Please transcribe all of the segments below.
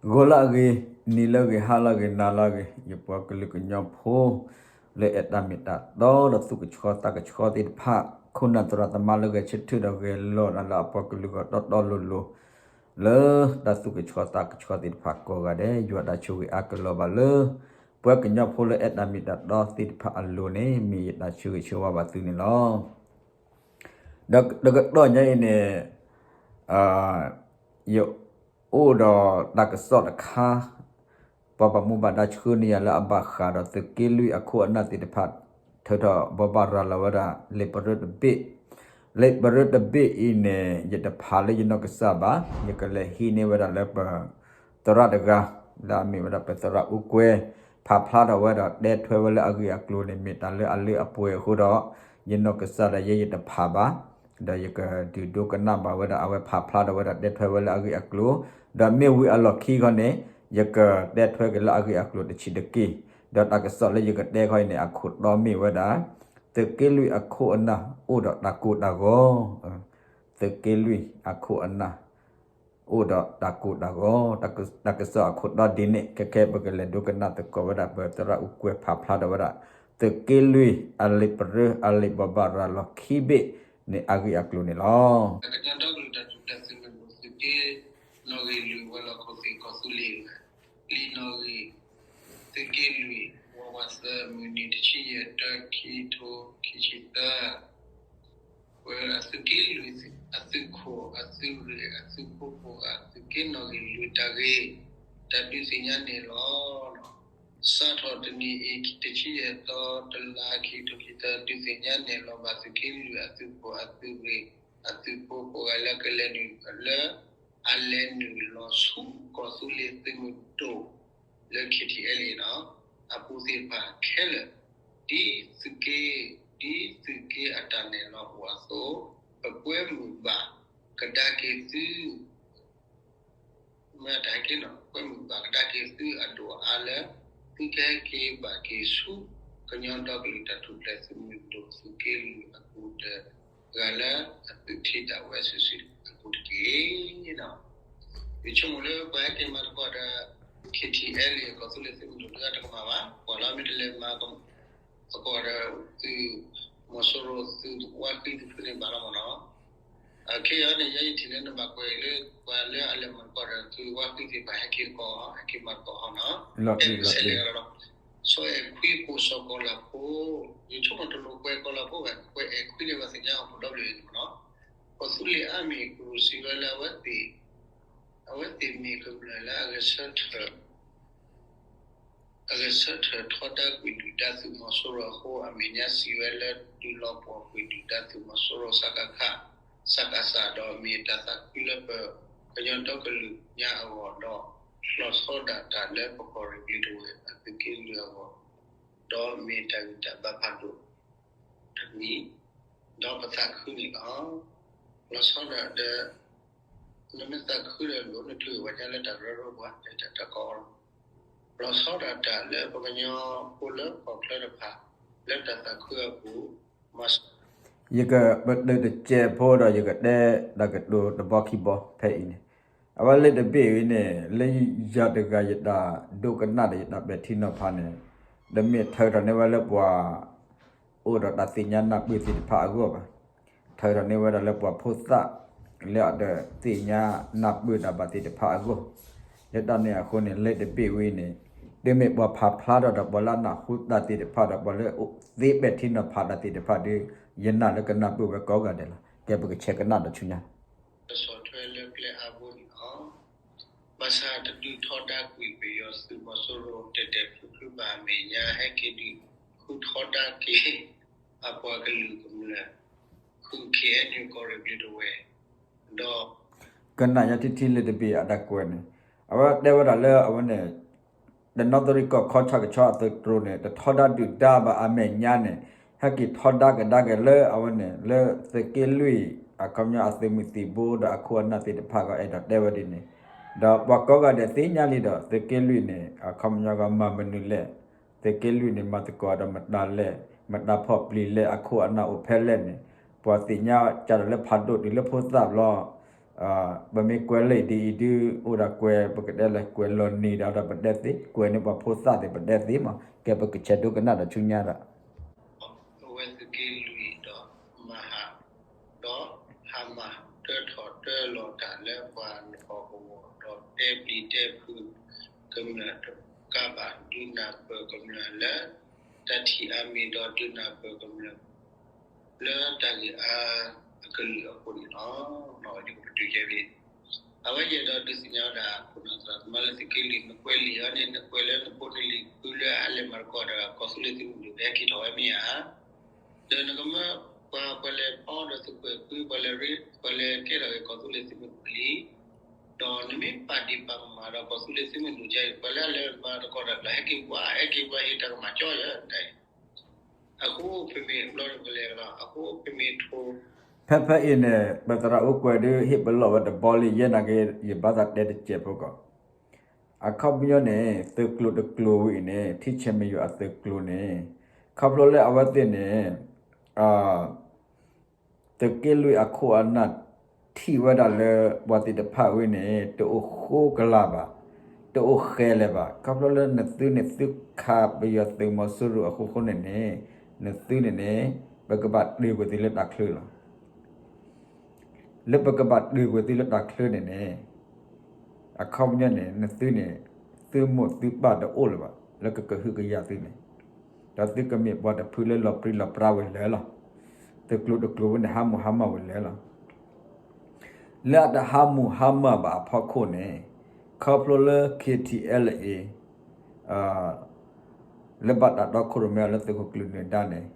ဂီၤလၢအဂ့ၤ, နံၤလၢအဂ့ၤ, ဟါလၢအဂ့ၤ, နၤလၢအဂ့ၤ, ယပှၤကလုာ်ကညီဖိ လၢအဲၣ်တၢ်မ့ၢ်တၢ်တီ ဒီးသူၣ်ကဆှီသးကဆှီသ့ၣ်တဖၣ်, ခိၣ်နၢ်သရၣ်သမါလၢဂဲၤဆၢထၢၣ်ဒီးဂဲၤလိာ်တၢ်လၢအပှၤကလုာ်ဂီၢ်တီတီလိၤလိၤ လၢတၢ်သူၣ်ကဆှီသးကဆှီသ့ၣ်တဖၣ်ကိးဂၤဒဲး, ယွၤတၢ်ဆိၣ်ဂ့ၤအါကလီၤဘၣ်လၢ ပှၤကညီဖိလၢအဲၣ်တၢ်မ့ၢ်တၢ်တီသ့ၣ်တဖၣ်အလိၤန့ၣ် မ့ၢ်ယတၢ်ဆၢဂ့ၤဆၢဝါဘၣ်သုန့ၣ်လီၤ. ဒီးတကတီၢ်ညါအံၤန့ၣ် ယအိၣ်ဒီးတၢ်ကစီၣ်တခါ, ပှၤဘၣ်မူဘၣ်ဒါဆှၢန့ၢ်ယၤလၢအဘၣ်ဃးဒီးသုးက့လွံၢ်အခိၣ်အနၢ်သ့ၣ်တဖၣ်, ထုးထီၣ်ဘိးဘၣ်ရၤလီၤဝဲဒၣ် လံာ်ပရၢတဘ့ၣ်, လံာ်ပရၢတဘ့ၣ်အံၤန့ၣ် ယတဖးလၢယနီၢ်ကစၢ်ဘၣ်, ယကလဲၤဟံးန့ၢ်ဝဲဒၣ်လၢပ သရၣ်တဂၤ လၢအမ့ၢ်ဝဲဒၣ်ပသရၣ်အူကွဲ ဖးဖျါထီၣ်ဝဲဒီးတဲထွဲဝဲလၢအဂ့ၢ်အကျိၤန့ၣ် မ့ၢ်တၢ်လၢအလၢအပှဲၤအဃိဒီး ယနီၢ်ကစၢ်ဒီးယဲယတဖးဘၣ်, ဒီးယကဒုးဒိကနၣ်ဘၣ်ဝဲဒၣ်အဝဲဖးဖျါထီၣ်ဝဲဒၣ်တဲထွဲဝဲလၢအဂ့ၢ်အကျိၤ, ဒီးမ့ၢ်ဝံၤအလီၢ်ခံခီန့ၣ် ယကတဲထွဲက့ၤလၢအဂ့ၢ်အကျိၤတဆံးတက့ၢ်, ဒီးတၢ်ကစီၣ်လၢယကတဲခီအံၤန့ၣ် အခိၣ်တီမ့ၢ်ဝဲဒၣ် သုးက့လွံၢ်အခိၣ်အနၢ်အိၣ်ဒီးတၢ်ကိၢ်တၢ်ဂီၤ သုးက့လွံၢ်အခိၣ်အနၢ် အိၣ်ဒီးတၢ်ကိၢ်တၢ်ဂီၤ, တၢ်ကစီၣ်အခိၣ်တီဒ်န့ၣ် ခဲခဲပကလဲၤဒိကနၣ်သကိးဝဲဒၣ် ပသရၣ်အူကွဲဖးဖျါထီၣ်ဝဲဒၣ် သုးက့လွံၢ်အလံာ်ပရၢအလံာ်ဘိးဘၣ်ရၤလီၤခံဘ့ၣ်န့ၣ် အဂ့ၢ်အကျိၤန့ၣ်လီၤ. ကညီဒီကလုာ်တၢ်ထူၣ်ဖျဲးသုးမုၢ်ဒိၣ်သုးက့ နီၣ်ဂံၢ်လွံၢ်ဝဲလီၢ်ခိၣ်သ့ၣ်ကီၢ်သူလ့ၤ လံာ်နီၣ်ဂံၢ် သုးက့လွံၢ် ဝးဝးသၢ မုၢ်နံၤတဆံယဲၢ် တၢ ခံထိခံဆံသၢ ဝဲအသုးက့လွံၢ်အသုးခိၣ်အသုးရ့ၣ်အသုးဖိကိးဂၤ သုးက့နီၣ်ဂံၢ်လွံၢ်တၢ်ဂ့ၢ် တၢ်ဒုးသ့ၣ်ညါန့ၣ်လီၤ. စးထီၣ်တနံၤအံၤ တဆံယဲၢ်သီ တလါ ခံကထိခံဆံသၢ ဒုးသ့ၣ်ညါန့ၣ်လီၤဘၣ် သုးက့လွံၢ်အသုးခိၣ်အသုးရ့ၣ်အသုးဖိကိးဂၤလၢကလဲၤနုာ်လၢ အလဲၤနုာ်လီၤဆူကီၢ်သူလ့ၤသုးမုၢ်ဒိၣ် လၢ KTLA န့ၣ် အပူၤသ့ၣ်တဖၣ်ခဲလၢာ်, ဒ်သုးက့, ဒ်သုးက့အတၢ်နဲၣ်လီၤအိၣ်အသိး, ပကွဲမုာ်ဘၣ်ကဒါက့ၤသု, မ့ၢ်တၢ်ဟဲက့ၤန့ၣ် ပကွဲမုာ်ဘၣ်ကဒါက့ၤသုအဒိၣ်အါလၢ သုကဟဲက့ၤဘၣ်က့ၤဆူ ကညီဒီကလုာ်တၢ်ထူၣ်ဖျဲးသုးမုၢ်ဒိၣ်သုးက့လွံၢ်အပူၤတဂၤလၢအသုးထံးတၢ်ဝဲစုာ်စုာ်အပူၤတက့ၢ်. ယဆိကမိၣ်လၢပှၤဟဲက့ၤမၤသကိးဒီး KTLA ကီၢ်သူလ့ၤသုးမုၢ်ဒိၣ်တဂၤတကမၣ်ဘၣ်, ပှၤလၢမ့ၢ်တလဲၤမၤသကိးဒီးသုးမီၤစိရိၤသုးဝါဃံတဖုန့ၣ်ဘၣ်လီၤမ့ၢ်နီၤ. အခဲအံၤန့ၣ် ယဲယထံၣ်လၢနဘၣ်ကွဲးလၢ ပှၤလၢအလဲၤမၤသကိးဒီးသုးဝါဃံသ့ၣ်တဖၣ်ဟဲက့ၤသကိး ဟဲက့ၤမၤသကိးဟီနီၤ, အဲၣ်ပဆဲးလဲၤဒီးလီၤ. စီၤအဲၣ်ခွံကိးစီၤကီၤလၤဖိ, ယဆိကမိၣ်တလိၣ်ကွဲးကီၤလၤဖိဘၣ်, ကွဲးအဲၣ်ခွံန့ၣ် ပှၤသ့ၣ်ညါအီၤဖိဒီဘ့ၣ်န့ၣ်မ့ၢ်နီၤ. ကီၢ်သူလ့ၤအါမံၤကရူၢ်စံးဝဲလၢအဝဲသ့ၣ်, အဝဲသ့ၣ်မ့ၢ်ကမျၢၢ်လၢအဂဲၤဆၢထၢၣ် အဂဲၤဆၢထၢၣ်ထီဒါကွံာ်ဒုၣ်ဒါသုးမီၤစိရိၤအဃိ အမဲာ်ညါစံးဝဲလၢ ဒုးလီၤပှီၢ်ကွံာ်ဒုၣ်ဒါသုးမီၤစိရိၤ စကခ စကစ ဒီးမ့ၢ်တၢ်သးခုလၢပကညီဒီကလုာ်ညါအဂီၢ်ဒီး လီၤဆီဒၣ်တၢ်လၢပကီၢ်ရ့ၣ်ဘျုးတဝဲၢ်အသုးက့လွံၢ်အဂီၢ် ဒီးမ့ၢ်တၢ်ဂံၢ်တၢ်ဘါဖးဒိၣ်တမံၤ ဒီးပသးခုန့ၣ်လီၤ. လီၤဆီဒၣ်တၢ် နမ့ၢ်သးခုဒီး လိၣ်နထုးဝဲညါလၢတၢ်ကရၢကရိပူၤ တၢ်တၢ်တၢ်ကီလီၤ. လီၤဆီဒၣ်တၢ်လၢပကညီဖိလၢကီၢ်ချၢတဖၣ် လၢတၢ်သးခုအပူၤ မၤစၢၤ ယကပတုာ်တစဲးဖိဒီး ယကတဲတၢ်ကတိၤတဘီခံဘီဖဲအံၤန့ၣ်, အဝဲလၢတဘ့ၣ်အံၤန့ၣ် လၢယၤတဂၤယတၢ်ဒိကနၣ်ဒီးယတၢ်ပဲာ်ထံနီၤဖးန့ၣ်, တမ့ၢ်ထုးထီၣ်န့ၢ်ဝဲလၢပှၤ အိၣ်ဒီးတၢ်သ့ၣ်ညါနၢ်ပၢၢ်သ့ၣ်တဖၣ်အဂီၢ်ဘၣ်. ထုးထီၣ်န့ၢ်ဝဲဒၣ်လၢပှၤဖိသၣ် လၢအတသ့ၣ်ညါနၢ်ပၢၢ်တၢ်ဘၣ်သ့ၣ်တဖၣ်အဂီၢ်, လၢတၢ်န့ၣ်အဃိန့ၣ် လၢတဘ့ၣ်ဝဲန့ၣ် တုၤမ့ၢ်ပှၤဖးဖျါထီၣ်ဒီးပှၤလၢအနၢ်ဟူတၢ်သ့ၣ်တဖၣ်ဒီး ပှၤလၢသ့ပဲာ်ထံနီၤဖးတၢ်သ့ၣ်တဖၣ်ဒီး ယနာ်လၢကနၢ်ပၢၢ်ဝဲကိးဂၤဒဲးလီၤ. ကဲပကဆဲးကနၣ်ဒီးဆူညါ ကဆီၣ်ထွဲလၢကျဲအါဘိန့ၣ်လီၤ. ဘၣ်ဆၣ်တဒုးထီဒါကွံာ်ပယီၤသုးမီၤစိရိၤ တဲာ်တဲာ်ဖျုးဖျုးဘၣ်အမဲာ်ညါ ဟဲက့ၤဒုးဃုထီဒါက့ၤ အပှၤကလုာ်ကမျၢၢ် ဃု KNU ကီၢ်ရ့ၣ်ဘျုးတဝဲၢ် ဒီး ကနၣ်ညါထံထံလၢတဘ့ၣ်အတၢ်ကွဲးန့ၣ်, အဝဲတဲဝဲဒၣ်လၢအဝဲန့ၣ် တနီသရံၣ်ကီၢ်ခီဆၣ်ကဆီအသုးတြိၤန့ၣ် တထီဒါဒုၣ်ဒါဘၣ်အမဲာ်ညါန့ၣ် ဟဲက့ၤထီဒါကဒါက့ၤလၢအဝဲန့ၣ် လၢသုးက့လွံၢ် အခီပညီအသုးမုၢ်သံၣ်ဘိဒီးအခိၣ်အနၢ်သ့ၣ်တဖၣ်ဂီၢ် အဲၣ်ဒိးတဲဝဲဒ်န့ၣ်, ဒီးပှၤကိးဂၤဒဲးသ့ၣ်ညါလံဒီး သုးက့လွံၢ်န့ၣ် အခီပညီဂီၢ်မၤမနုၤလဲၣ်, သုးက့လွံၢ်န့ၣ် မၤသကိးဒီးမတၤလဲၣ်, မတၤဖီၣ်ပျံၤလဲၣ်, အခိၣ်အနၢ်အိၣ်ဖဲလဲၣ်န့ၣ် ပှၤသ့ၣ်ညါကဒီးလၢဖးဒိၣ်တုၤလၢဖိသၣ်ဘျီ ပမ့ၢ်ကွဲးလၢအံၤဒ်အံၤဒုး အိၣ်ဒၣ်ကွဲး ပကတဲလၢကွဲးလီၤနံၤဒီး ဒီးပဒဲသ့, ကွဲးန့ၢ်ပှၤဖိသၣ်သ့ၣ်ပဒဲသ့မး, ကဲပကဆဲးဒိကနၣ်ဒီးဆူညါဒီး အဝဲသုးက့လွံၢ်ဒီးမၤဟး, ဒီးဟးမၤတၢထီၣ်တၢလီၤတၢ်လၢပှၤလီၢ်ကဝီၤ ဒီးတဲပျံၤတဲဖုး ကမျၢၢ်တကးဘၣ် ဒုးနၢ်ပၢၢ်ကမျၢၢ်လၢ တၢ်ထံၣ်အါမံၤ ဒီးဒုးနၢ်ပၢၢ်ကမျၢၢ် လၢတၢ်ဂ့ၢ်အါအကလုာ်အဃိန့ၣ်လီၤ. ယကပတုာ်ကဲဖဲ အဝဲယအဲၣ်ဒိးဒုးသ့ၣ်ညါဝဲဒၣ် ခိၣ်နၢ်သရၣ်သမါလၢသုးက့လွံၢ် နကွဲးလံာ်အီၤန့ၣ် နကွဲးလၢနဖိနလံၤဖုလၢအလဲၤမၤသကိးဒီး ကီၢ်သူလ့ၤသုးမုၢ်ဒိၣ် ကဟဲက့ၤထီၣ်ဝဲမ့ၢ်ဧါ. ဒီးနကမၢပှၤ ပှၤလဲၤဖီဒီးသုးကွဲးဖု ပှၤလဲၤရ့ ပှၤလဲၤကဲထီၣ်က့ၤကီၢ်သူလ့ၤသုးမုၢ်ဒိၣ်လံ. ဒီးနမ့ၢ်ပာ်ဒံးပာ်ကမၣ်ဒီးကီၢ်သူလ့ၤသုးမုၢ်ဒိၣ်ကဲအံၤ ပှၤလၢအလဲၤမၤသကိးတၢ်ကျါ ဟဲက့ၤပှၤ ဟဲက့ၤပှၤဟ့ၣ်တၢ်ကမၣ်ကၠီယဲၢ်တၢ်အံၤ အဃိပမ့ၢ်ဘျီတကလဲၤကလီၤ အဃိပမ့ၢ်ထိ ဖဲဖဲအံၤန့ၣ် ပသရၣ်အိၣ်ကွဲးဒုး ဟ့ၣ်ပလီၢ်ဝဲတဘီလံ ယဲနာ်က့ ယဘၣ်သးတဲတစဲးဖိကီး. အခီပညီန့ၣ် သုးကျိၤတကျိၤဝဲအံၤန့ၣ် ထံဆဲးမ့ၢ်ယိၤအသုးကျိၤန့ၣ် ခီဖျိလၢအဝဲသ့ၣ်န့ၣ် သုးက့လွံၢ်အခိၣ်အနၢ်ထံၣ်ဝဲဒၣ်လၢ ပှၤသ့ၣ်တဖၣ်ဝဲန့ၣ် တအိၣ်ဃိကလာ်ဘၣ်, တအိၣ်ဃဲလဲၣ်ဘၣ်. ခီဖျိလၢနသုန့ၣ် သုခးပယီၤသုးမီၤစိရိၤအဃိဃိန့ၣ်န့ၣ် နသုန့ၣ်န့ၣ် ပကဘၣ်တုာ်ကွံာ်သုလၢတၢ်ချၢလီၤ. လၢပကဘၣ်တုာ်ကွံာ်သုလၢတၢ်ချၢန့ၣ်န့ၣ် အခီပညီန့ၣ် နသုန့ၣ် သုမိၢ်သုပၢ်တအိၣ်လၢၤဘၣ် လၢကကဟုကယာ်သုန့ၣ်, ဒီးသုကမ့ၢ်ပှၤတဖုလၢလီၤပြံလီၤပြါဝဲလၢာ်လီၤ. သုးကျိၤတကျိၤဝဲန့ၣ် ဟးမုၢ်ဟါမၢ်ဝဲလၢာ်လီၤ. လၢအတဟးမုၢ်ဟါမၢ်ဘၣ်အဖီခိၣ်န့ၣ် ခီဖျိလၢ KTLA လၢဘၣ်တၢ်တီခိၣ်ရိၣ်မဲအီၤလၢသုးခိၣ်ကျၢၢ်နၢၤဒါန့ၣ်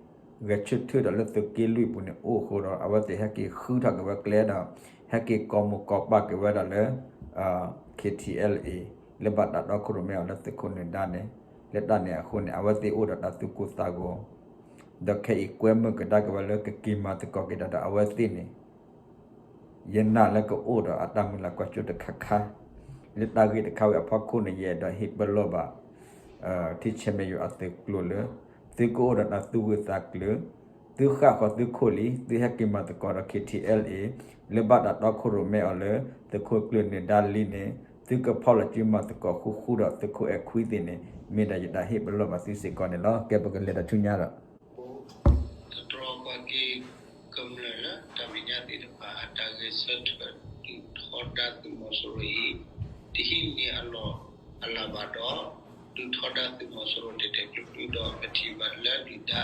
ဂဲၤဆၢထၢၣ်ဒီးလၢသုးက့လွံၢ်ပူၤန့ၣ်အိၣ်အဃိဒီး အဝဲသ့ၣ်ဟဲက့ၤဃုထီၣ်က့ၤဝဲကျဲဒီး ဟဲက့ၤကိးမိၢ်ကိးပၢ်က့ၤဝဲဒၣ်လၢ KTLA လၢဘၣ်တၢ်တီခိၣ်ရိၣ်မဲအီၤလၢသုးခိၣ်နၢၤဒါန့ၣ် လၢတၢ်န့ၣ်အဃိန့ၣ် အဝဲသ့ၣ်အိၣ်ဒီးတၢ်သူၣ်ကိၢ်သးဂီၤ ဒီးခဲအံၤကွဲမုာ်ကဒါက့ၤဝဲလၢကက့ၤမၤသကိးက့ၤတၢ်ဒီးအဝဲသ့ၣ်န့ၣ် ယနာ်လၢကအိၣ်ဒီးအတၢ်မုၢ်လၢ်ကွၢ်စိတခါခါ, လၢတၢ်ဂ့ၢ်တခါဝဲအဖီခိၣ်န့ၣ် ယအဲၣ်ဒိးဟ့ၣ်ပလီၢ်ဘၣ် ထံဆဲးမ့ၢ်ယိၤအသုးကျိၤလၢ သုကအိၣ်ဒီးတၢ်သူၣ်ဂၢၢ်သးကျၢၤ, သုဃၣ်ဃီၤသုခိၣ်လံ, သုဟဲက့ၤမၤသကိးဒီး KTLA လၢဘၣ်တၢ်တီခိၣ်ရိၣ်မဲအီၤလၢ သုးခိၣ်ကျၢၢ်နၢၤဒါလံန့ၣ် သုကဖီၣ်လီၤစုမၤသကိးဃူဃူဒီးသုးခိၣ်အဲၣ်ခွံသ့ၣ်န့ၣ် မ့ၢ်ဒၣ်ယတၢ်ဟ့ၣ်ပလီၢ်ဘၣ်သုစ့ၢ်ကီးန့ၣ်လီၤ. ကဲပကလဲၤဒီးဆူညါဒီး သတြီၤကွၢ်က့ၤ ကမျၢၢ်လၢတၢ်မဲာ်ညါသ့ၣ်တဖၣ် အတၢ်ဂဲၤဆၢထၢၣ်ဒုးထီဒါသုးမီၤစိရိၤအံၤ တဟံးန့ၢ်အလီၢ်အလၤဘၣ်ဒီး ဒုးထီဒါသုးမီၤစိရိၤတဲာ်တဲာ်ဖျုးဖျုးဒီး ပထံၣ်ဘၣ်လၢဒုၣ်ဒါ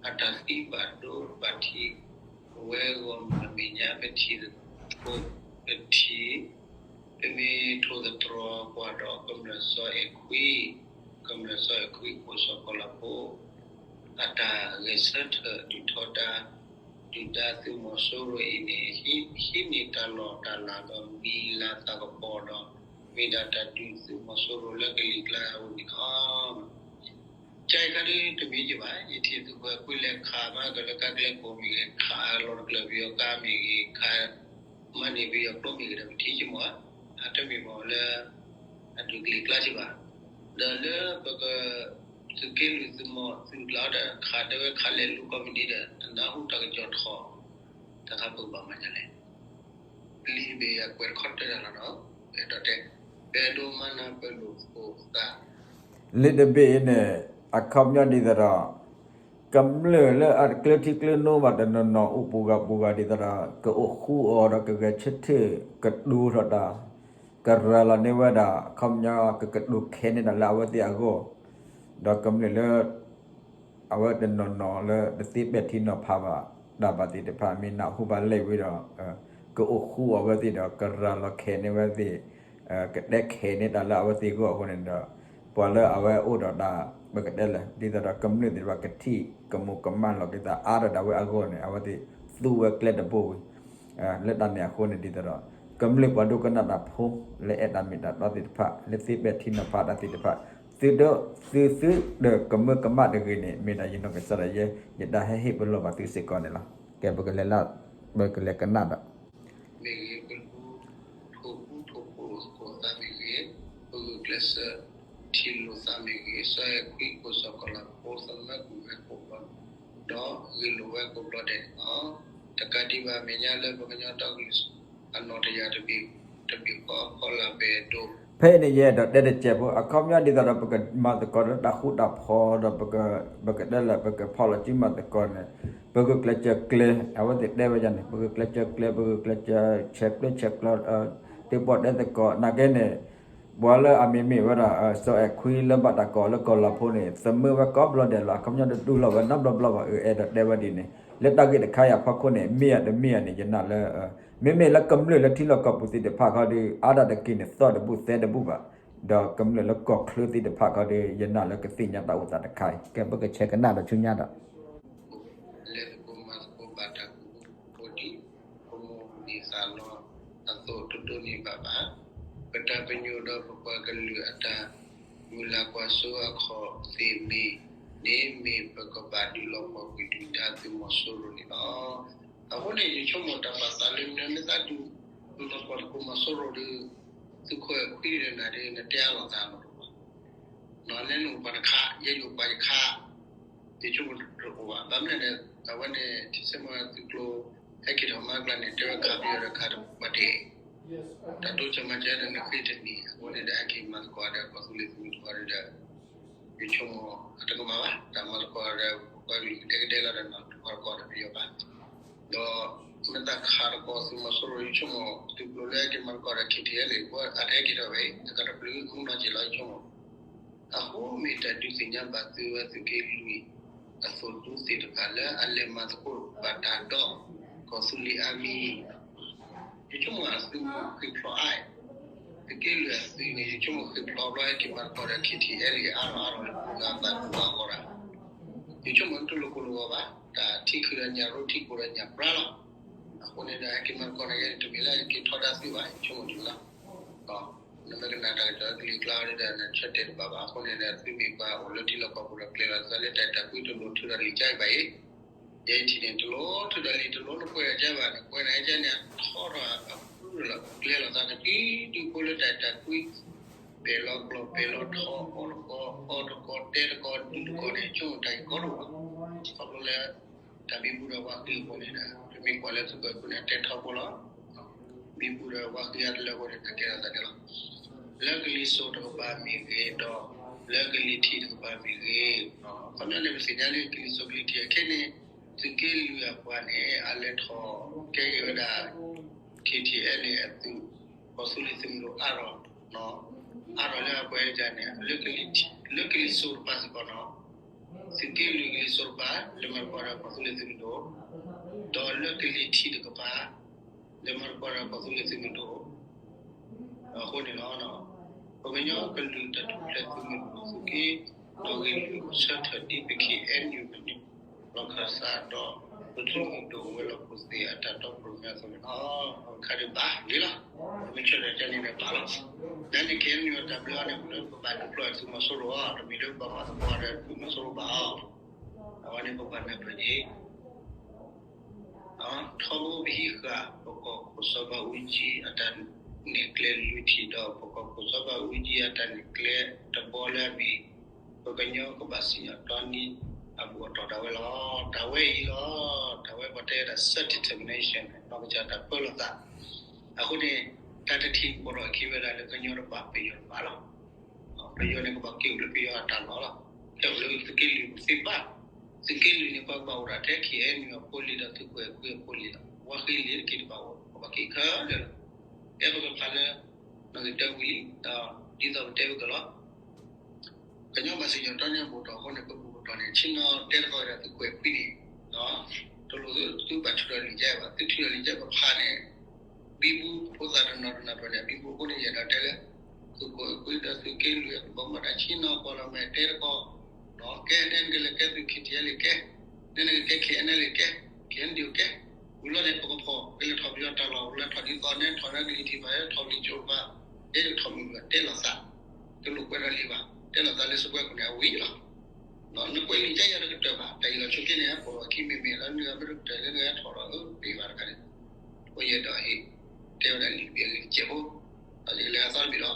အတၢ်သံဘၣ်ဒိဘၣ်ထံး ဝဲဂီၢ်မုၢ်အမဲာ်ညါ ပထံၣ်သကိး ပထံၣ် ပမ့ၢ်ထိၣ်သတြီၤကွၢ်ဒီးကမျၢၢ်စီၤအဲၣ်ခွံ, ကမျၢၢ်စီၤအဲၣ်ခွံ ခိၣ်စီၤကီၤလၤဖိ အတၢ်ဂဲၤဆၢထၢၣ်ဒုးထီဒါ ဒုၣ်ဒါသုးမီၤစိရိၤအံၤန့ၣ် ဟံးန့ၢ်တၢ်လီၢ်တၢ်လၤဒီးမံၤလၤသၣ်ကပီၤဒီး မ့ၢ်ဒၣ်တၢ်ဒုးသုးမီၤစိရိၤလၢကလံၤကျါအအိၣ်န့ၣ်လီၤ. ကဲခါဒ်တမံၤယဘၣ် ယထံၣ်သုးခိၣ်အဲၣ်ခွံလဲၤခးမးကလၢၤကါကျဲကိးမ့ၢ်ဂ့ၤ ခးလီၤတကျၢၤပယီၤကါမ့ၢ်ဂ့ၤ ခး မၤန့ၢ်ပယီၤကျိမ့ၢ်ဂ့ၤဒီး ပထံၣ်ကမီၤ အတမ့ၢ်မ့ၢ်လၢ အဒုးကလံၤကျါစ့ၢ်ဘၣ်. ဒီးလၢပက သုးက့လွံၢ်သုးမီၤသုးကျါဒီး ခးတဲဝဲခးလဲၤလူၤကိးမုၢ်နံၤဒီး တနၢ်ဟူတၢ်ကစီၣ်ထီၣ် တၢ်ခါပကဘၣ်မၤဒ်လဲၣ် လံာ်တဘ့ၣ်အကွဲးတခီတၢၢ်တၢ်လီၤနီၤ ပအဲၣ်ဒိးတဲ ပအဲၣ်ဒိးမၤနၢ်ပၢၢ်လိာ်သကိးသး လံာ်တဘ့ၣ်အံၤန့ၣ် အခီပညီဒ်သိးဒီး ကမျၢၢ်လၢအတကျၢထံကျၢနိဘၣ်တနီၤနီၤအိၣ်ပူၤဂၤပူၤဂၤဒ်သိးဒီး ကအိၣ်ဃူအီၤဒီးကဂဲၤဆၢထၢၣ် ကတိၤထီၣ်တၢ် ကရၤလီၤန့ၢ်ဝဲဒၣ် အခီပညီကကတိၤခဲန့ၢ်တၢ်လၢအဝဲသ့ၣ်အဂီၢ် ဒီးကမျၢၢ်လၢ အဝဲတနီၤနီၤလၢတသ့ပဲာ်ထံနီၤဖးဘၣ်တၢ်ဘၣ်သ့ၣ်တဖၣ် မ့ၢ်နၢ်ဟူဘၣ်လံဝံၤဒီး ကအိၣ်ဃူအဝဲသ့ၣ်ဒီး ကရၤလီၤခဲန့ၢ်ဝဲသ့ၣ် ကတဲခဲန့ၢ်တၢ်လၢအဝဲသ့ၣ်အဂီၢ်အဃိန့ၣ်ဒီး ပှၤလၢအဝဲအိၣ်ဒီးတၢ် ပကတဲလၢ ဒ်သိးဒီးကမျၢၢ်သ့ၣ်တဖၣ်ကထံၣ်ကမူးကမၣ်လီၤက့ၤသးအါထီၣ်ဒၣ်ဝဲအဂီၢ်န့ၣ် အဝဲသ့ၣ်သူဝဲကျဲတဘိဝံၤ လၢတၢ်န့ၣ်အဃိန့ၣ် ဒ်သိးဒီး ကမျၢၢ်ပှၤဒိကနၣ်တၢ်ဖိ လၢအဲၣ်တၢ်မ့ၢ်တၢ်တီသ့ၣ်တဖၣ် လၢသ့ပဲာ်ထံနီၤဖးတၢ်သ့ၣ်တဖၣ် သုဒီး သုသုဒီးကမၢကမၣ်တဂ့ၤန့ၣ် မ့ၢ်ဒၣ်ယနီၢ်ကစၢ်ဒၣ်ယဲ ယတၢ်ဟဲဟ့ၣ်ပလီၢ်ဘၣ်သုစ့ၢ်ကီးန့ၣ်လီၤ. ကဲပကလဲၤလၢ ပကလဲၤကနၣ်ဒီး မ့ၢ်ဂ့ၤ ပလူၤထိၣ်ဃူထိၣ်ဖိးသကိးသးမ့ၢ်ဂ့ၤ, ပဂုာ်ကျဲးစၢးထံၣ်လိာ်သးမ့ၢ်ဂ့ၤ, စီၤအဲၣ်ခွံ ခိၣ်စီၤကီၤလၤဖိ သမၢကူၣ်မဲကိးဘျီ ဒီးဂ့ၢ်လိာ်ဝဲကိးဘျီဒဲးန့ၣ်လီၤ. တကးဒံးဘၣ် အမဲာ်ညါလၢပကညီဒီကလုာ် အနီၢ်တယၢ်တဘ့ၣ်, တဘ့ၣ်ဃီအဖီလာ်ပဲဒိၣ်. ဖဲအံၤန့ၣ် ယအဲၣ်ဒိးတဲတစဲးဖိ အခီပညီဒ်သိးဒီး ပကမၤသကိးလၢတၢ်ဃူတၢ်ဖိးဒီး ပက, ပကတဲလၢ ပကဖီၣ်လီၤစုမၤသကိးန့ၣ်, ပဂုာ်ကျဲးစၢးကျဲၤ, အဝဲသ့ၣ်တဲဝဲဒ်န့ၣ် ပဂုာ်ကျဲးစၢးကျဲၤ, ပဂုာ်ကျဲးစၢးဆဲးကျိးဆဲးကျၢ, တ့ပီၣ်တဲသကိး နာ်က့န့ၣ် ပှၤလၢအမ့မ့ၢ်ဝဲဒၣ် စီၤအဲၣ်ခွံလၢဘၣ်တၢ်ကိးလၢကီၢ်လီၤဖိန့ၣ် သမၢဝဲကိးဘျီဒဲးလီၤ. အခီပညီတဒူလီၤဝဲနီတဘျီဘျီဘၣ်. အအဲၣ်ဒိးတဲဝဲဒ်န့ၣ် လၢတၢ်ဂ့ၢ်တခါအံၤအဖီခိၣ်န့ၣ် မ့ၢ်ဧါတမ့ၢ်ဧါန့ၣ် ယနာ်လၢ မ့မ့ၢ်လၢကမျၢၢ်လၢထံလီၢ်ကီၢ်ပူၤသ့ၣ်တဖၣ်ခီဒီး အါဒၣ်တက့ၢ်န့ၣ် သီၣ်တဘူၣ်သဲတဘူၣ်ဘၣ်, ဒီးကမျၢၢ်လၢကီၢ်ချၢသ့ၣ်တဖၣ်ခီဒီး ယနာ်လၢကသ့ၣ်ညါတၢ်အိၣ်သးတခါအံၤ ကဲပကဆဲးကနၣ်ဒီးဆူညါဒီး လဲၤသကိးမၤသကိးဘၣ်တၢ်ကူၣ်ဘၣ်ကူၣ်သ့ ပမိၢ်မ့ၢ်သးလီအသိးတဒိးန့ၢ်ဘၣ်ဘၣ်. ပတၢ်ပညိၣ်ဒီးပပှၤကလုာ်အတၢ်မုၢ်လၢ်ကွၢ်စိအခီၣ်သ့ၣ်မ့ၢ်န့ၣ် မ့ၢ်ပကဘၣ်ဒုးလီၤပှီၢ်ကွံာ်ဒုၣ်ဒါသုးမီၤစိရိၤန့ၣ်လီၤ. အဃိန့ၣ် ယဆိကမိၣ်တၢ်ဘၣ်သးလၢနမ့ၢ်သးဒုး မၤသကိးသုးမီၤစိရိၤဒီး သုးခိၣ်အဲၣ်ခွံဒီးနၤဒီး နတဲအါလိာ်သးမး နလဲၤနအိၣ်ပှၤတခါ ယဲယအိၣ်ပှၤယခါ, ယဆိကမိၣ်တအိၣ်ဘၣ်. ဘၣ်မနုၤလဲၣ် အဝဲန့ၣ် ထံဆၢမုၢ်သုးကျိၤ ဟဲက့ၤထီၣ်မၤကျါန့ၣ် တဲဝဲခးပယီၤဒီးခးတပှၤတ့ၢ်, တၢ်တိစၢၤမၤစၢၤဒီးနဃ့တနံၤ အဃိန့ၣ်ဒီး ဟဲက့ၤမၤသကိးဒီးကီၢ်သူလ့ၤသုးမုၢ်သကိးဒီး ယဆိကမိၣ်အတကမၣ်ဘၣ် တၢ်မၤသကိးဒီး ပှၤကလုာ်ကဒဲကဒဲလီၤဒီး မၤသကိးဒီးပယီၤဘၣ်. ဒီးမ့ၢ်တၢ်ခးသကိးသုးမီၤစိရိၤ ယဆိကမိၣ် သုးကျိၤလၢဟဲက့ၤမၤသကိးဒီး ခံထံၣ်အဲလ့ၣ် ပှၤအတဟဲက့ၤထီၣ်ဝဲ တကးတပျုၤမုၢ်နီၢ်က့ၤလီၤ ယဆိကမိၣ် အဃိမ့ၢ်တၢ်ဒုးသ့ၣ်ညါဘၣ်သုဝဲသုးက့လွံၢ် အသိၣ်ဒူသ့ၣ်တဖၣ်လၢအလဲၤမၤသကိးဘၣ်တၢ်ဒီး ကီၢ်သူလ့ၤအါမံၤ ယဆိကမိၣ်အသုးမုၢ်ဃ့ၢ်ဖျိးအါ, သုးက့လွံၢ်အသုးန့ၣ် ယဆိကမိၣ်ဃ့ၢ်ဖျိးဘျီ ဟဲက့ၤမၤသကိးဒီး ခံထံၣ်အဲလ့ၣ် အါထီၣ်အါထီၣ်လၢပှၤဂၤသးပှၤဂီၢ်ဒၣ်, ယဆိကမိၣ်တလိၣ်ကိၢ်လိၣ်ဂီၤဘၣ်, တၢ်ထံခုၣ်ဒီးညၣ်ရိ ထံကိၢ်ဒီးညၣ်ပြါလီၤ. အဃိန့ၣ်ဒီး ဟဲက့ၤမၤသကိးန့ၣ် တမ့ၢ်လၢက့ၤထီဒါသုးဘၣ် ယဆိကမိၣ်ဒ်န့ၣ်လီၤ. နမ့ၢ်ကနၣ်တၢ်ကစီၣ်ကလံၤကျါဒီး နဆၢတဲာ်တဘၣ်ဘၣ်. အဃိန့ၣ်ဒီး သုမ့ၢ်ပှၤအိၣ်လၢထံလီၢ်ကီၢ်ပူၤဒီး ကျဲၤလီၤသးလၢတၢ်အဲၣ်တၢ်ကွံတလိၣ်ထုးဒီးလံာ်ကါအံၤဘၣ်အံၤ, ယဲအံၤထံၣ်န့ၣ် တလိၣ်ထုးဒီးလံာ် တလိၣ်နကွဲးဒီးကါဘၣ်န့ၣ် ကွဲးန့ၣ်ကါန့ၣ် ထီထီၣ်အပူၤလီၤ ကျဲၤလီၤသးတကံဒုဖိလၢတၢ်အဲၣ်တၢ်ကွံ ပဲာ်လီၤကျီၢ် ပဲာ်လီၤထီ အီၣ်တကီ အီတကီ တဲတကီ ဒုးတကီန့ၣ် ဆိကမိၣ်တၢ်အံၤကီဒိၣ်ဘၣ်. ခီဖျိလၢ တၢ်ဘံဘူဒီးဝါဃံအဃိန့ၣ်ဒီး ပမ့ၢ်ကွၢ်လၢသုးခိၣ်အဲၣ်ခွံန့ၣ် တဲထီဘိလီၤ. ဘံဘူဒီးဝါဃံအါတလၢအဃိန့ၣ် တၢ်ကဲထီၣ်သးန့ၣ်လီၤ. လၢကလံၤစိးတကပၤမ့ၢ်ဂ့ၤဒီး လၢကလံၤထံးတကပၤမ့ၢ်ဂ့ၤ, ခီပညီန့ၣ် ပသ့ၣ်ညါလၢကလံၤစိးကလံၤထံးအခဲန့ၣ် သုးက့လွံၢ်အပှၤန့ၣ် အလဲၤထီၣ်ကဲက့ၤဝဲဒၣ် ခံထံၣ်အဲလ့ၣ်အသုး ကီၢ်သူလ့ၤသုးမုၢ်ဒိၣ်အါထီၣ် အါထီၣ်လၢအပှၤအံၤန့ၣ် လၢကလံၤစိးတကပၤစ့ၢ်ကီးနီၤ, သုးက့လွံၢ်ကလံၤစိးတကပၤ လဲၤမၤသကိးဒီးကီၢ်သူလ့ၤသုးမုၢ်ဒိၣ်, ဒီးလၢကလံၤထံးတကပၤ လဲၤမၤသကိးဒီးကီၢ်သူလ့ၤသုးမုၢ်ဒိၣ် အဃိန့ၣ်လီၤ. ပှၤကညီကလုာ်တၢ်ထူၣ်ဖျဲးသုးမုၢ်ဒိၣ် သုးက့နီၣ်ဂံၢ်လွံၢ်ဆၢထၢၣ်ဒ်ပ ခ့ၣ်အဲၣ်ယူၣ် မနုၤ လီၢ်ခၢၣ်သးဒီး ပသုးမုၢ်ဒိၣ်ဝဲၤလီၢ်ခိၣ်သ့ၣ်အတၢ်တီခိၣ်ရိၣ်မဲအသိးန့ၣ်လီၤ. အခါဒံးဘၣ်ဂ့ၤလီၤ. ပမ့ၢ်ဆၢထၢၣ်ကန့ၣ်ဒီးဘၣ်လီၤ. လၢန့ၣ် ခ့ၣ်အဲၣ်ယူၣ် အတၢ်ဘျၢအီၤန့ၣ် ပဘၣ်ဒုးဖျိသုးမီၤစိရိၤအီၤ တမ့ၢ်လၢပဘၣ်မၤသကိးဒီးသုးမီၤစိရိၤဘၣ်အီၤ, အဝဲန့ၣ်ပဘၣ်နၢ်ပၢၢ်က့ၤ ထီဘိပဟံးဃာ် ပကီၢ်ခိၣ်စီၤဘးအူကၠံအတၢ်နဲၣ်ကျဲလွံၢ်ထံၣ်ဒီး ပကီၢ်ခိၣ်စီၤဘးအူကၠံအတၢ်နဲၣ်ကျဲတဘီလၢအမ့ၢ် ပကညီကဘၣ်စံၣ်ညီၣ်တီနံအဘူၣ်အတီၢ်ဒၣ်ဝဲလီၤ. တၢ်ဝဲအံၤလီၤ. တၢ်ဝဲပှၤတဲဝဲဒၣ် self determination နီၢ်ကစၢ်တၢ်ပၢလီၤသး. အဃိန့ၣ် တၢ်တထံၣ်ကပီၤထီၣ်အခံဝဲဒၣ်လၢကညီတဘၣ်ပယီၤတဘၣ်လီၤ. ပယီၤန့ၣ် ကဘၣ်က့ၤအိၣ်လၢပယီၤအတၢ်လီၢ်လီၤ. ဟဲအိၣ်လၢသုးက့လွံၢ်ပူၤသ့ဘၣ်. သုးက့လွံၢ်န့ၣ် ပှၤကဘၣ်အိၣ်ဒၣ်ထဲ ခ့ၣ်အဲၣ်ယူၣ် အဖိလံၤဒီးသုးခိၣ်အဲၣ်ခွံအဖိလံၤလီၤ. ဝါဃံလံၤတက့ၢ်တဘၣ်အိၣ် ပဘၣ်က့ၤခဲလၢာ်လီၤ. တဲပကဖးလၢ နီၣ်ဂံၢ်တၢဝံၤလံ ဒီးဒ်သိးပတဲဝဲကလီၤ ကညီဘၣ်စံၣ်ညီၣ်တီနံအဘူၣ်တီၢ်အဃိန့ၣ် ပဘူၣ်ပတီၢ်န့ၣ် ဆ့ၣ်နီၤတဲသကိးဒီးသုးခိၣ်အဲၣ်ခွံန့ၣ် တလိၣ်သုဘၣ်ထုးဒီးလံာ်ကဲဘၣ်. သုထုးဒီးလံာ်ကဲပဖးန့ၣ် ဘံဘူဖိသၣ်တနီၤတနီၤဖဲန့ၣ် ဘံဘူအဃိန့ၣ် ယအဲၣ်ဒိးတဲလၢ သုးခိၣ်အဲၣ်ခွံဒီးသုးက့လွံၢ်အကဘီမုၢ်တၢ်ဆ့ၣ်နီၤပှၤလီၤမဲာ်တဲသကိး ကဲနဲနကလဲၤကဲသုး ခ့ၣ်ထံၣ်အဲၣ်လ့ၣ်ကဲ, နဲနကကဲ ခ့ၣ်အဲၣ်ယူၣ်လ့ၣ်ကဲ, ခ့ၣ်အဲၣ်ယူၣ်လ့ၣ်ကဲ, ဝံၤလီၤန့ၣ် ပကဖီၣ် ကလဲၤထီၣ်ပယီၤတၢ်လီၢ် လဲၤထီၣ်ဒ်သိး နဲထီၣ်လၢကလံၤထံးဘၣ် ထီၣ်လံၤကၠိဘၣ်, ယဲယကထီၣ်မုၢ်ဘၣ် တဲလိာ်သး, တလိၣ်ကွဲးဒီးလံာ်ဘၣ် တဲလိာ်သးလၢစပွဲခိၣ်န့ၣ် အဝံၤလီၤ. နကွဲးလံာ်ကဲယၤတကတၢၢ်ဘၣ် တၢ်အံၤလီၤဆိက့န့ၣ် ပိာ်အခံမ့ၢ်မ့ၢ်လၢနဂၤမ့ၢ်တကတၢၢ်လၢနဂၤထီၣ်ဒီး အၢ ပ့ၤဘၣ်တခါန့ၣ် အိၣ်ယဲဒီးဟ့ၣ် တဲဝဲဒၣ်လံာ်တဘ့ၣ်အဂ့ၢ်တစဲးဖိ, ဒီးယကလဲၤအသီတဘ့ၣ်လီၤ.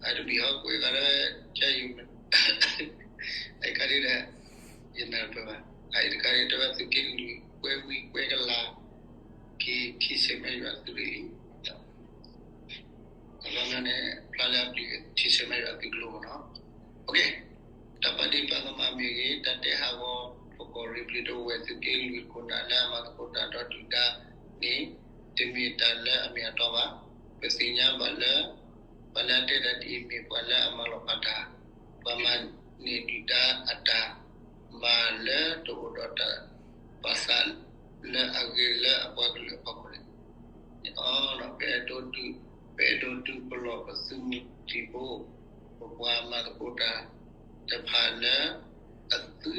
အတဘ့ၣ်ဟီကွဲးဂၤဒီး ကယုၢ် အတခါဒ်ဒီး ယနၢ်တပၢၢ်ဘၣ်. အအံၤတခါဒ်တဲဝဲသုးက့လွံၢ် ကွဲဝံကွဲကလၤ, က့ၤထံၣ်ဆၢၣ်မဲာ်ယွၤသုးရ့ၣ်လံ. အလီၢ်န့ၣ် ဖျါလၢအပျံၤထံၣ်ဆၢၣ်မဲာ်ယွၤသုးကလိမ့ၢ်နီၤ. တၢ်ပာ်ဒ့ၣ်ပာ်ကမၣ်မ့ၢ်ဂ့ၤ, တၢ်တဲဟးဂီၤ ပကီၢ်ရ့ၣ်ပျံၤတအိၣ်ဝဲ သုးက့လွံၢ်ခိၣ်နၢ်လၢအမၤသကိးတၢ်ဒီးဒုၣ်ဒါန့ၣ် တမ့ၢ်တၢ်လၢအမ့ၢ်အတီဘၣ်. ပသ့ၣ်ညါဘၣ်လၢ ပှၤလၢအတဲတၢ်ဒ်အံၤ မ့ၢ်ပှၤလၢအမၤလီၤပာ်တၢ်, ပှၤမၤန့ၢ်ဒုၣ်ဒါအတၢ်မၤလၢတအိၣ်ဒီးတၢ် ပာ်သးလၢအဂ့ၤလၢအပှၤကလုာ်အဖီခိၣ်န့ၣ်, ပအဲၣ်ဒိးဒုးပလီၢ်ပသုးမုၢ်သံၣ်ဘိ, ပပှၤမၤသကိးတၢ်တဖၣ်လၢ အသု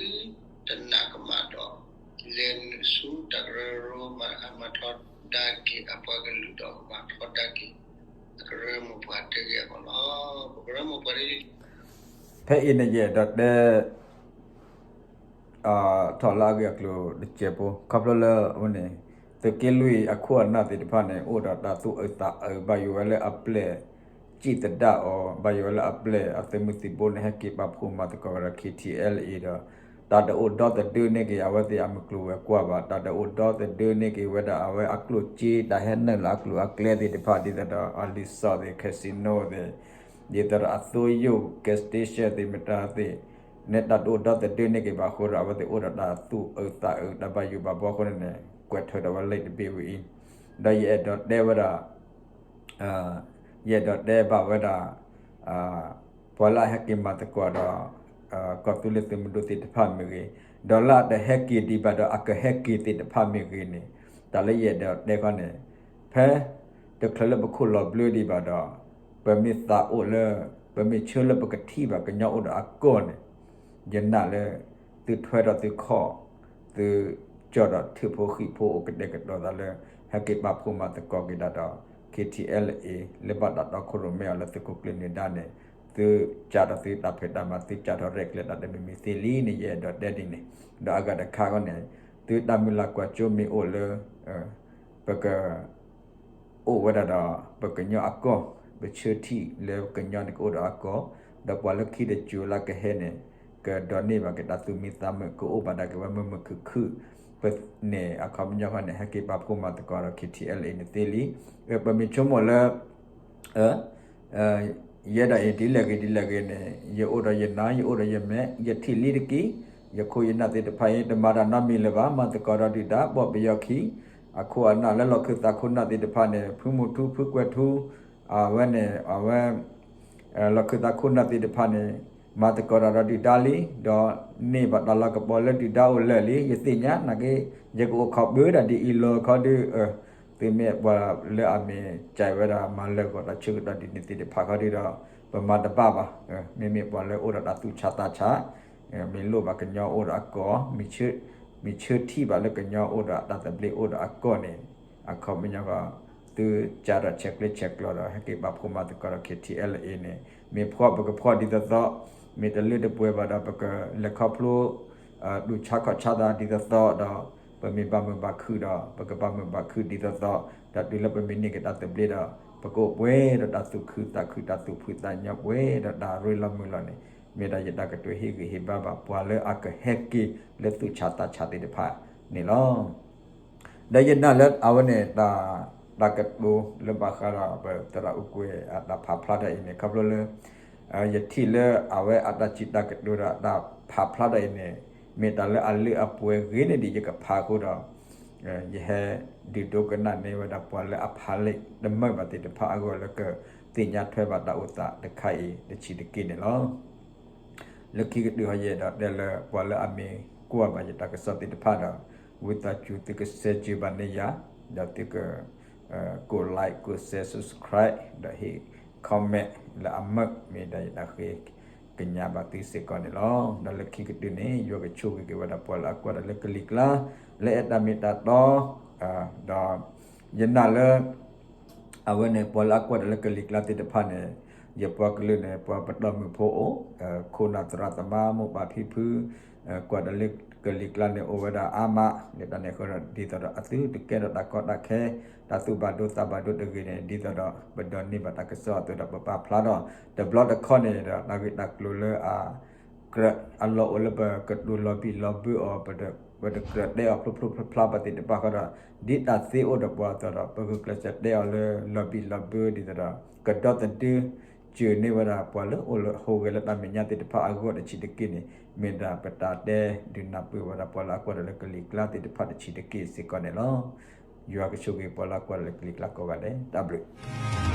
တနာ်ကမၣ်ဒီး လဲၤနုာ်ဆူတၢ်ကရၢကရိ မၤထီဒါက့ၤအပှၤကလုာ်ဒီး မၤထီဒါက့ၤ အကရၢမိၢ်ပှၢ်တဂ့ၤအဂီၢ်လီၤ. ပကရၢမိၢ်ပှၢ် ဖဲအံၤန့ၣ် ယအဲၣ်ဒိးတဲ ထီၣ်လၢအဂ့ၢ်အကျိၤတစဲးဖိ ခီဖျိလၢအဝဲန့ၣ် သုးက့လွံၢ်အခိၣ်အနၢ်သ့ၣ်တဖၣ်န့ၣ် အိၣ်ဒီးတၢ်သူၣ်အုးသးအုး ဘၣ်ယိၣ်ဝဲလၢအပျဲၢ် စံၣ်သဒၣ်အီၤ ဘၣ်ယိၣ်ဝဲလၢအပျဲၢ်အသုးမုၢ်သံၣ်ဘိန့ၣ် ဟဲက့ၤပာ်ဖှိၣ်မၤသကိးကဒီး KTLA ဒီး တၢ်တအိၣ်ဒီသဒၢန့ၢ်က့ၤအဝဲသ့ၣ်အမုၢ်ကျိၤဝဲၤကွာ်ဘၣ်, တၢ်တအိၣ်ဒီသဒၢန့ၢ်က့ၤဝဲဒၣ်အဝဲအကျိၣ်စ့ တၢ်ဟဲနုာ်လၢအကျိၤအကျဲသ့ၣ်တဖၣ် ဒ်သိးဒီးအလံာ်စီၣ်သ့ၣ် casino သ့ၣ် ဒ်သိးဒီးအသိယိၣ် gas station သ့ၣ် မတၤသ့ၣ် န့ၣ် တၢ်တအိၣ်ဒီသဒၢန့ၢ်က့ၤဘၣ်အဃိဒီး အဝဲသ့ၣ်အိၣ်ဒီးတၢ်သူၣ်အုးသးအုး တၢ်ဘၣ်ယိၣ်ဘၣ်ဘှီအဃိန့ၣ် ကွဲးထွဲဒီးဝဲလံာ်တဘ့ၣ်ဝဲအံၤ, ဒီးယအဲၣ်ဒိးတဲဝဲဒၣ် ယအဲၣ်ဒိးတဲဘၣ်ဝဲဒၣ် ပှၤလၢအဟဲက့ၤမၤသကိးဒီး ကီၢ်သူလ့ၤသုးမုၢ်ဒိၣ်သ့ၣ်တဖၣ်မ့ၢ်ဂ့ၤ, ဒီးလၢအတဟဲက့ၤဒံးဘၣ်ဒီး အကဟဲက့ၤသ့ၣ်တဖၣ်မ့ၢ်ဂ့ၤန့ၣ်, တၢ်လၢယအဲၣ်ဒိးတဲခီန့ၣ် ဖဲတချုးလၢပခိၣ်လီၤဘျၢဒံးဘၣ်ဒီး ပမ့ၢ်သးအိၣ်လၢ ပမ့ၢ်ဆၢလၢပကထံၣ်ဘၣ်ကညီအိၣ်ဒီးအကီၢ်န့ၣ်, ယနာ်လၢ သုထွဲဒီးသုခီၣ် သုကၠီၣ်ဒီးထံဖိဃံးဖိအိၣ်ကတဲာ်ကတီၤသးလၢ ဟဲက့ၤပာ်ဖှိၣ်မၤသကိးက့ၤတၢ်ဒီး KTLA လၢဘၣ်တၢ်တီခိၣ်ရိၣ်မဲအီၤလၢသုးခိၣ်ကျၢၢ်နၢၤဒါန့ၣ်, သုကးထီၣ်သုတၢ်ဖံးတၢ်မၤ သုကးထီၣ်ရဲၣ်ကျဲၤတၢ်တမံၤမံၤသ့လံန့ၣ် ယအဲၣ်ဒိးတဲဒ်န့ၣ်, ဒီးအဂၤတခါခီန့ၣ် သုတၢ်မုၢ်လၢ်ကွၢ်စိမ့ၢ်အိၣ်လၢ ပက အိၣ်ဝဲဒၣ်ဒီး ပကညီအကီၢ် ပဆၢထံၣ်လၢကညီန့ၣ်ကအိၣ်ဒီးအကီၢ်, ဒီးပှၤလၢခံတစိၤလၢကဟဲန့ၣ် ကဒိးန့ၢ်ဘၣ်က့ၤတၢ်သူၣ်မံသးမုာ် ကအိၣ်ဘၣ်ဒၣ်က့ၤဝဲမုာ်မုာ်ခုၣ်ခုၣ် ပန့ၣ်အခီပညီခီန့ၣ် ဟဲက့ၤပာ်ဖှိၣ်မၤသကိးဒီး KTLA န့ၣ်သ့လံ. ပမ့ၢ်ဆိကမိၣ်လၢ ယဲဒၣ်အံၤဒ်လဲၣ်ဂ့ၤဒ်လဲၣ်ဂ့ၤန့ၣ် ယအိၣ်ဒီးယနါ ယအိၣ်ဒီးယမဲာ် ယထံၣ်လံတက့ၢ်, ယခိၣ်ယနၢ်သ့ၣ်တဖၣ်အံၤ တမၤတၢ်နီတမံၤလၢၤဘၣ် မၤသကိးဒီးဒုၣ်ဒါ ဘီၣ်ပယီၤခံ, အခိၣ်အနၢ်လၢလီၢ်ခၢၣ်သးခိၣ်နၢ်သ့ၣ်တဖၣ်န့ၣ် ဖုမုၢ်ထူ ဖုကွဲၤထူ အဝဲန့ၣ် အဝဲ လီၢ်ခၢၣ်သးခိၣ်နၢ်သ့ၣ်တဖၣ်န့ၣ် မၤသကိးတၢ်ဒီးဒုၣ်ဒါလံ, ဒီးန့ၢ်ဘၣ်တၢ်လၤကပီၤလၢဒုၣ်ဒါအိၣ်လၢာ်လံ, ယသ့ၣ်ညါနာ်က့ ယကအိၣ်ခိးဘၣ်ဒၣ်ဒ်အံၤလီၤခီဒုး သုမ့ၢ်ပှၤလၢအမ့ၢ်ကဲဝဲဒၣ်မၤလၢာ်ဂီၤတၢ်ဆၢကတီၢ်ဒ်န့ၣ်သ့ၣ်တဖၣ်ခီဒုးဒီး ပမၤတဘၣ်ဘၣ်, မ့မ့ၢ်ပှၤလၢအိၣ်ဒီးတၢ်သူၣ်ဆါသးဆါ မ့ၢ်လိၣ်ဘၣ်ကညီအိၣ်ဒီးအကီၢ်, မ့ၢ်ဆၢထံၣ်ဘၣ်လၢကညီအိၣ်ဒီးအတၢ်သဘျ့အိၣ်ဒီးအကီၢ်န့ၣ် အခီပညီ သုကးထီၣ်ဆဲးကျၢဆဲးကျိးဒီး ဟဲက့ၤပာ်ဖှိၣ်မၤသကိးဒီး KTLA န့ၣ် မ့ၢ်ဖှီၣ်ပကဖှီၣ်ဒ်သိးသိး, မ့ၢ်တလၢတပှဲၤဘၣ်ဒီး ပကလဲၤခီဖျိ တူၢ်ဆါခီၣ်ဆါသးဒ်သိးသိးဒီး ပမ့ၢ်ဘၣ်မုာ်ဘၣ်ခုၣ်ဒီး ပကဘၣ်မုာ်ဘၣ်ခုၣ်ဒ်သိးသိး, ဒီးတုၤလၢပမ့ၢ်န့ၢ်က့ၤတၢ်သဘျ့ဒီး ပကအိၣ်ပှဲၤဒီးတၢ်သူၣ်ခုသးခု တၢ်သူၣ်ဖှံသးညီပှဲၤဒီးတၢ်ရ့လီၤမုာ်လီၤန့ၣ် မ့ၢ်ဒၣ်ယတၢ်ကတိၤဟ့ၣ်ဂံၢ်ဟ့ၣ်ဘါဘၣ် ပှၤလၢအကဟဲက့ၤလၢသူၣ်ဆါသးဆါသ့ၣ်တဖၣ်န့ၣ်လီၤ. ဒီးယနာ်လၢအဝဲန့ၣ် တၢ် တၢ်ကတိၤလၢဘၣ်ဃးဒီးပသရၣ်အူကွဲၤအတၢ်ဖးဖျါတၢ်အံၤန့ၣ် ခီဖျိလၢ ယထံၣ်လၢအဝဲအတၢ်စံးတၢ်ကတိၤဒီးအတၢ်ဖးဖျါတၢ်အံၤန့ၣ် မ့ၢ်တၢ်လၢအလၢအပှဲၤဂ့ၤန့ၢ်ဒံးယကဖးအဃိဒီး ယဟဲဒုးဒိကနၣ်န့ၢ်ဝဲဒၣ်ပှၤလၢအဖးလံာ်တမုာ်ဘၣ်သ့ၣ်တဖၣ်အဂီၢ်လၢကသ့ၣ်ညါထွဲဘၣ်တၢ်အိၣ်သးတခါအံၤတဆံးတက့ၢ်န့ၣ်လီၤ. လၢခံကတၢၢ်ဟီ ယအဲၣ်ဒိးတဲလၢ ပှၤလၢအမ့ၢ်ကွၢ်ဘၣ်ယတၢ်ကစီၣ်သ့ၣ်တဖၣ်ဒီး ဝံသးစူၤသုက share ကၢၤ ဘၣ်န့ၢ်ယၤ, ဒီးသုက ကိး like ကိး share, subscribe ဒီးဟ့ၣ် comment လၢအမုာ် မ့ၢ်ဒၣ်ယတၢ်ဃ့ကညးဘၣ်သုစ့ၢ်ကီးန့ၣ်လီၤ. ဒီးလၢခံကတၢၢ်န့ၣ် ယွၤကဆိၣ်ဂ့ၤက့ၤဝဲဒၣ်ပှၤလၢအကွၢ်တၢ်လၢကလံၤကျါ လၢအဲၣ်တၢ်မ့ၢ်တၢ်တီ ဒီး ယနာ်လၢ အဝဲန့ၣ် ပှၤလၢအကွၢ်တၢ်လၢကလံၤကျါသ့ၣ်တဖၣ်န့ၣ် ယပှၤကလုာ်န့ၣ် ပှၤပတီၢ်မုၢ်ဖိအိၣ် ခိၣ်နၢ်သရၣ်သမါမိၢ်ပၢ်ဖံဖု ကွၢ်တၢ်လၢကလံၤကျါန့ၣ် အိၣ်ဝဲဒၣ်အါမး လၢတၢ်န့ၣ်အဃိဒီး ဒ်သိးဒီးအသုတကဲထီၣ်တၢ်ကီတၢ်ခဲ တၢ်သူၣ်ဘၣ်ဒိသးဘၣ်ဒိတဂ့ၤန့ၣ် ဒ်သိးဒီး ပဒိးန့ၢ်ဘၣ်တၢ်ကစီၣ်အသိးဒီး ပပာ်ဖျါထီၣ် တဘျီတခီၣ်န့ၣ်ဒီး တၢ်ဂ့ၢ်တၢ်ကျိၤလၢအ ကြၢးအလီၢ်အိၣ်လၢပကတိၤလီၤဘံၣ်လီၤဘၢအီၤ ပတ ပတကြၢးတဲအီၤဖျိဖျိဖျါဖျါပှၤသ့ၣ်တဖၣ်ဃီဒီး ဒ်တၢ်သ့အိၣ်ဒီးပှၤအသိးဒီး ပဂုာ်ကျဲးစၢးတဲအီၤလၢလီၤဘံၣ်လီၤဘၢဒ်သိးဒီး ကဒီသဒၢ စၢၤန့ၢ်ဝဲဒၣ်ပှၤလၢအိၣ်လၢဟူးဂဲၤလၢတၢ်မဲာ်ညါသ့ၣ်တဖၣ်အဂီၢ်တဆံးတက့ၢ်န့ၣ် မ့ၢ်ဒၣ်ပတၢ်တဲဒုးနၢ်ပၢၢ်ဝဲဒၣ်ပှၤလၢအကွၢ်တၢ်လၢကလံၤကျါသ့ၣ်တဖၣ်တဆံးတက့ၢ်စ့ၢ်ကီးန့ၣ်လီၤ. ယွၤကဆိၣ်ဂ့ၤပှၤလၢအကွၢ်တၢ်လၢကလံၤကျါကိးဂၤဒဲး တၢ်ဘျုး